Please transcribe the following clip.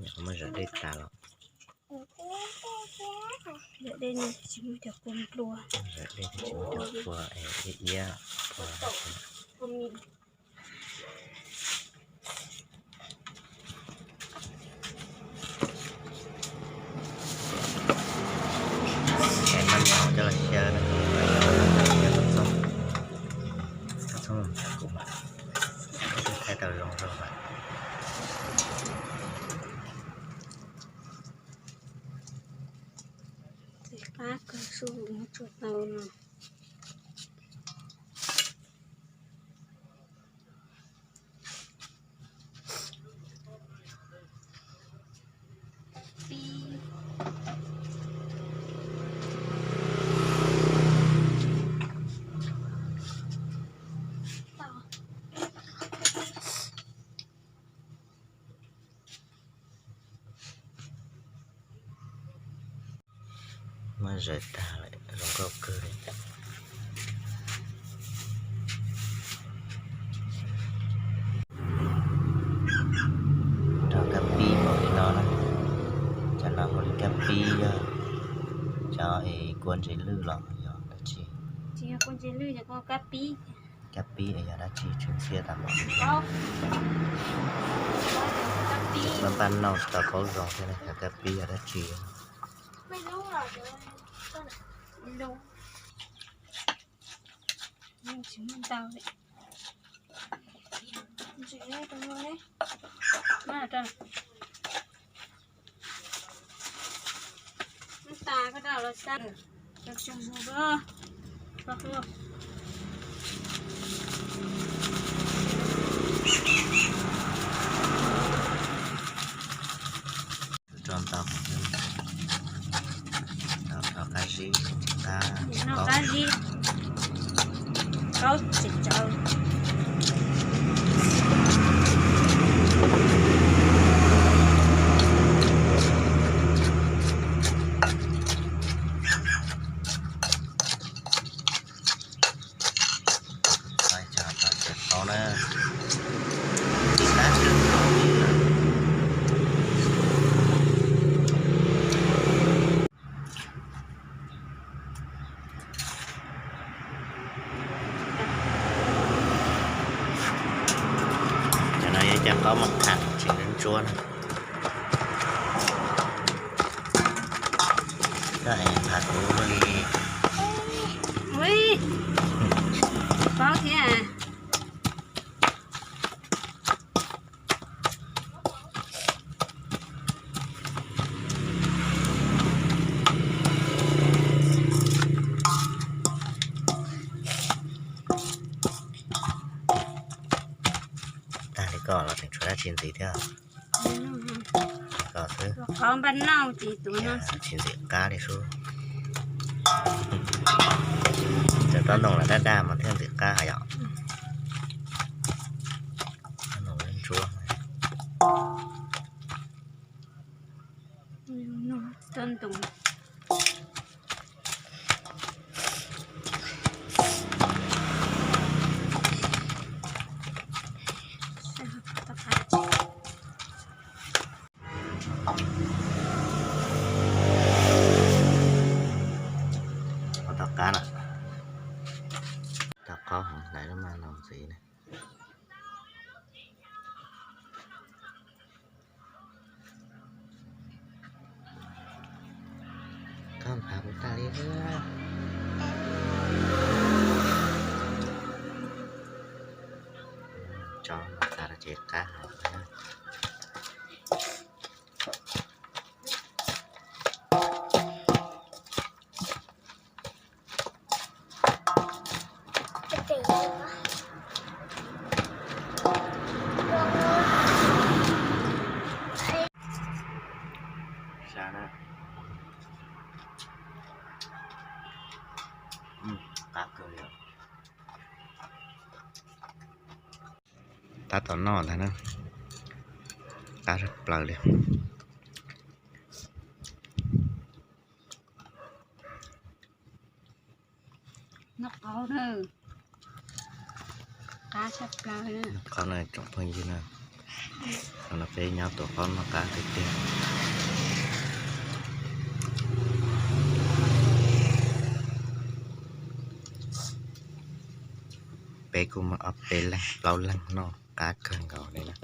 Muab zom dej tas los. Zom dej no tsis muaj cov kua nplua. Zom dej tsis muaj cov kua es iab iab. Coj los xyaw na, txhob txhob txhob txhob kuv mas thaij tau zoo zoo lawm. Qab kawg su muab tsuag tau no. Muab zawm tag lawm zoo nkauj kawg li. Rau kab pib npaum li no na. Cov no hu li kab pib yog cov es kua ntses lwj los yog dab tsi? Kab pib es yog dab tsi tshwm ntxhiab tas npaum li? Npaj npaj noj tsis tau paub zoo thiab ne, cov kab pib yog dab tsi? Rau ntau, rau qab zib, qab zib, kaub tsis tsawv. Cov no yog cov qaub maj qham tseem ntsuab na. Koj es nqa kuv li. Paub thiab. Tag li ko los tseem tshuav dab tsi ntxiv thiab? Ko xwb. Qhov npaj nauj ces tus no xwb. Tsis ntxim qab li sub. Cov tob ntoo los daj daj mas thiaj ntxim qab yom. Tob ntoo ntsuab. Tob ntoo. Tom qab na, tom qab heev, hlais lub maj no ntxiv na. Koj nphav kuv tag li thiab. Tso tas ces qab heev. Tab tom noj ntag na, qab tshaj plaws li. Noj qab na, qab tshaj plaws na. Noj qab na tsoom phooj ywg na. Thaum no peb nyob tuam qaub no qab tiag tiag. Peb kuj muaj ob peb leeg plaub leeg noj qab kawg nkaus li na.